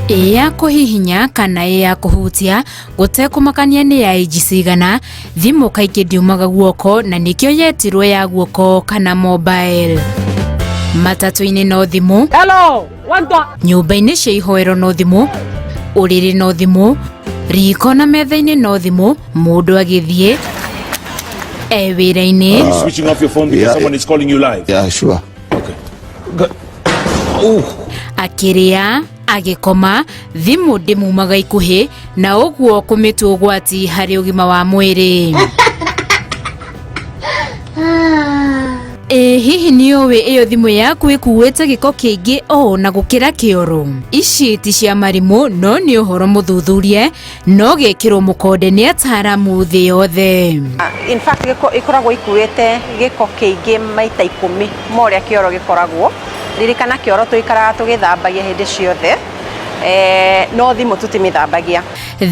Ĩ ya kũhihinya kana ĩ ya kũhutia, gũtekũmakania nĩ ya inji cigana, thimũ kaingĩ ndiumaga guoko na nĩkĩo yetirwo ya guoko kana mobile. Matatũ-inĩ no thimũ. Hello, one two. Nyũmba-inĩ cia ihoero no thimũ, ũrĩrĩ no thimũ, riko na metha-inĩ no thimũ, mũndũ agĩthiĩ e wĩra-inĩ. Switching off your phone because Yeah. someone is calling you live. Yeah, sure. Okay. Good. Oh. Akĩrĩa, agĩkoma, thimũ ndĩmumaga ikuhĩ na ũguo kũmĩtua ũgwati harĩ ũgima wa mwĩrĩ. Ĩ hihi nĩ ũĩ ĩyo thimũ yaku ĩkuĩte gĩko kĩingĩ o na gũkĩra kĩoro? Ici ti cia marimũ no nĩ ũhoro mũthuthurie no gĩkĩrwo mũkonde nĩ ataaramu thĩ yothe. In fact, gĩko ĩkoragwo ikuĩte gĩko kĩingĩ maita 10 ma ũrĩa kĩoro gĩkoragwo. Ririkana kĩoro tũikaraga tũgĩthambagia hĩndĩ ciothe, no thimũ tũtimĩthambagia.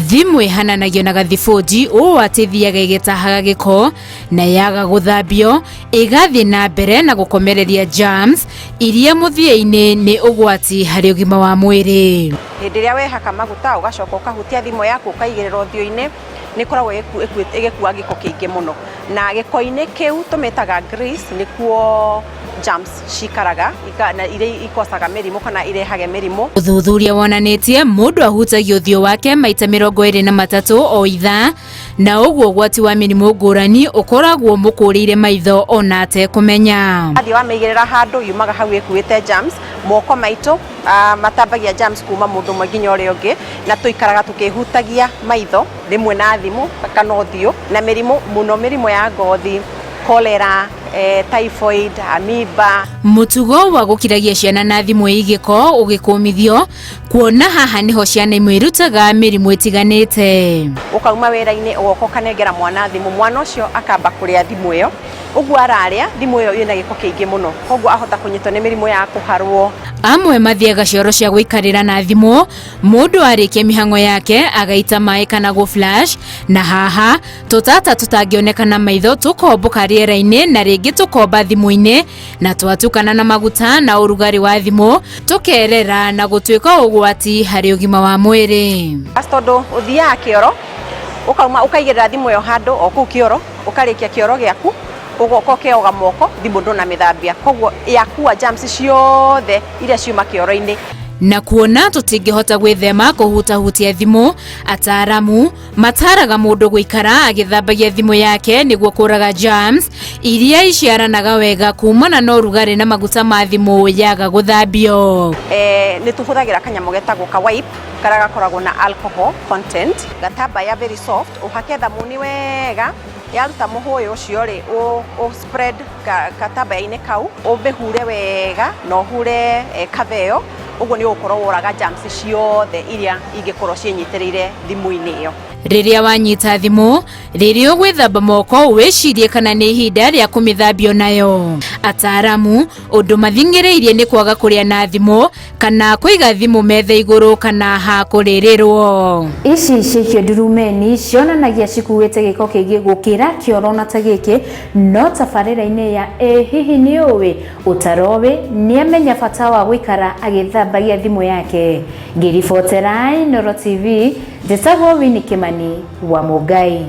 Thimũ ĩhananagio na gathibũnji ũũ atĩ ĩthiaga ĩgĩtahaga gĩko na yaga gũthambio ĩgathiĩ na mbere na gũkomereria germs iria mũthia-inĩ nĩ ũgwati harĩ ũgima wa mwĩrĩ. Hĩndĩ ĩrĩa wehaka maguta ũgacoka ũkahutia thimũ yaku ũkaigĩrĩra ũthiũ-inĩ, nĩ ĩkoragwo ĩgĩkua gĩko kĩingĩ mũno, na gĩko-inĩ kĩu tũmĩtaga grease, nĩkuo germs cikaraga na iria ikocaga mĩrimũ kana irehage mĩrimũ. Ũthuthuria wonanĩtie mũndũ ahutagia ũthiũ wake maita 23 o ithaa, na ũguo ũgwati wa mĩrimũ ngũrani ũkoragwo mũkũrĩire maitho ona atekũmenya. Wathiĩ wamĩigĩrĩra handũ yumaga hau ĩkuĩte germs. Moko maitũ matambagia germs kuma mũndũ ũmwe nginya ũrĩa ũngĩ, na tũikaraga tũkĩhutagia maitho rĩmwe na thimũ kana ũthiũ, na mĩrimũ mũno, mĩrimũ ya ngothi, cholera, typhoid, amoeba. Mũtugo wa gũkiragia ciana na thimũ ĩ gĩko ũgĩkũmithio, kuona haha nĩho ciana imwe irutaga mĩrimũ ĩtiganĩte. Ũkauma wĩra-inĩ ũgoka ũkanengera mwana thimũ, mwana ũcio akamba kũrĩa thimũ ĩyo, ũguo ararĩa thimũ ĩyo ĩna gĩko kĩingĩ mũno, koguo ahota kũnyitwo nĩ mĩrimũ ya kũharwo. Amwe mathiaga cioro cia gũikarĩra na thimũ, mũndũ arĩkia mĩhang'o yake agaita maĩ kana gũ flash, na haha tũtata tũtangĩoneka na maitho tũkombũka rĩera-inĩ na rĩngĩ tũkomba thimũ-inĩ, na twatukana na maguta na ũrugarĩ wa thimũ tũkerera na gũtuĩka ũgwati harĩ ũgima wa mwĩrĩ. Tondũ ũthiaga kĩoro ũkauma ũkaigĩrĩra thimũ ĩyo handũ o kũu kĩoro, ũkarĩkia kĩoro gĩaku ũgoka ũkeoga moko, thimũ ndũnamĩthambia, koguo yakua germs ciothe iria ciuma kĩoro-inĩ. Na kuona tũtingĩhota gwĩthema kũhutahutia thimũ, ataaramu mataraga mũndũ gũikara agĩthambagia thimũ yake nĩguo kũraga germs iria iciaranaga wega kumana na ũrugarĩ na maguta ma thimũ yaga gũthambio. Nĩ tũhũthagĩra kanyamũ getagwo ka wipe karĩa gakoragwo na alcohol content, gatambaya very soft, ũhake thamuni wega, yaruta mũhũyũ ũcio rĩ, ũ spread gatambaya-inĩ kau, ũmĩhure wega na ũhure cover ĩyo, ũguo nĩ ũgũkorwo woraga germs ciothe iria ingĩkorwo ciĩnyitĩrĩire thimũ-inĩ ĩyo. Rĩrĩa wanyita thimũ, rĩrĩa ũgwĩthamba moko wĩcirie kana nĩ ihinda rĩa kũmĩthambio nayo. Ataaramu ũndũ mathing'ĩrĩirie nĩ kwaga kũrĩa na thimũ kana kũiga thimũ metha igũrũ kana ha kũrĩrĩrwo. Ici cikio ndurumeni cionanagia cikuĩte gĩko kĩingĩ gũkĩra kĩoro na ta gĩkĩ, no tabarĩra-inĩ ya Ĩ hihi nĩ ũĩ, ũtaroĩ nĩamenya bata wa gũikara agĩthambagia thimũ yake. Ngĩribotera Inooro TV, njĩtagwo Winnie Kimani wa Mũngai.